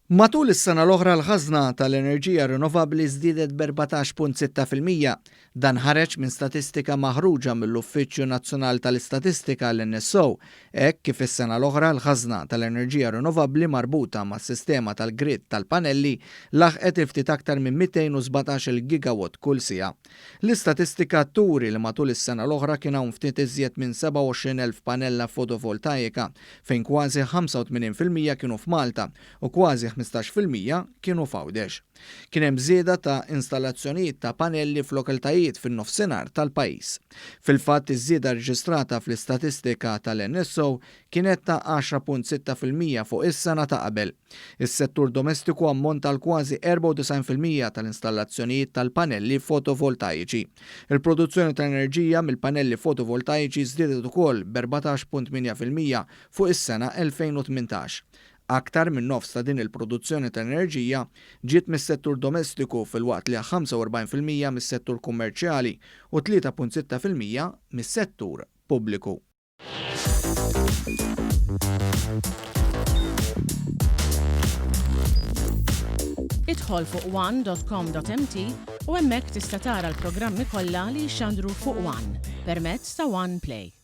Matul is-sena l-oħra l-ħażna tal-enerġija rinnovabbli żdiedet b'14.6%. Dan ħareġ minn statistika maħruġa mill-Uffiċċju Nazzjonali tal-Istatistika, l-NSO, hekk kif is-sena l-oħra l-ħażna tal-enerġija rinnovabbli marbuta mas-sistema tal-grid tal-panelli laħqet il ftit aktar minn 217-il gigawatt kull siegħa. L-istatistika turi li matul is-sena l-oħra kien hawn ftit iżjed minn 27,000 panella fotovoltajika, fejn kważi 85% kienu f'Malta u kważi 15% kienu f'Għawdex. Kien hemm żieda ta' installazzjonijiet ta' panelli f'lokalitajiet fin-Nofsinhar tal-pajjiż. Fil-fatt iż-żieda rreġistrata fl-istatistika tal-NSO kienet ta' 10.6% fuq is-sena ta' qabel. Is-settur domestiku ammonta għal kważi 94% tal-installazzjonijiet tal-panelli fotovoltajiċi. Il-produzzjoni tal-enerġija mill-panelli fotovoltajiċi żdiedet ukoll b'14.8% fuq is-sena 2018. Aktar minn nofs ta' din il-produzzjoni tal-enerġija ġiet mis-settur domestiku filwaqt li 45% mis-settur kummerċjali u 3.6% mis-settur pubbliku. Idħol fuq one.com.mt u hemmhekk tista' tara l-programmi kollha li jixxandru fuq One permezz ta' One Play.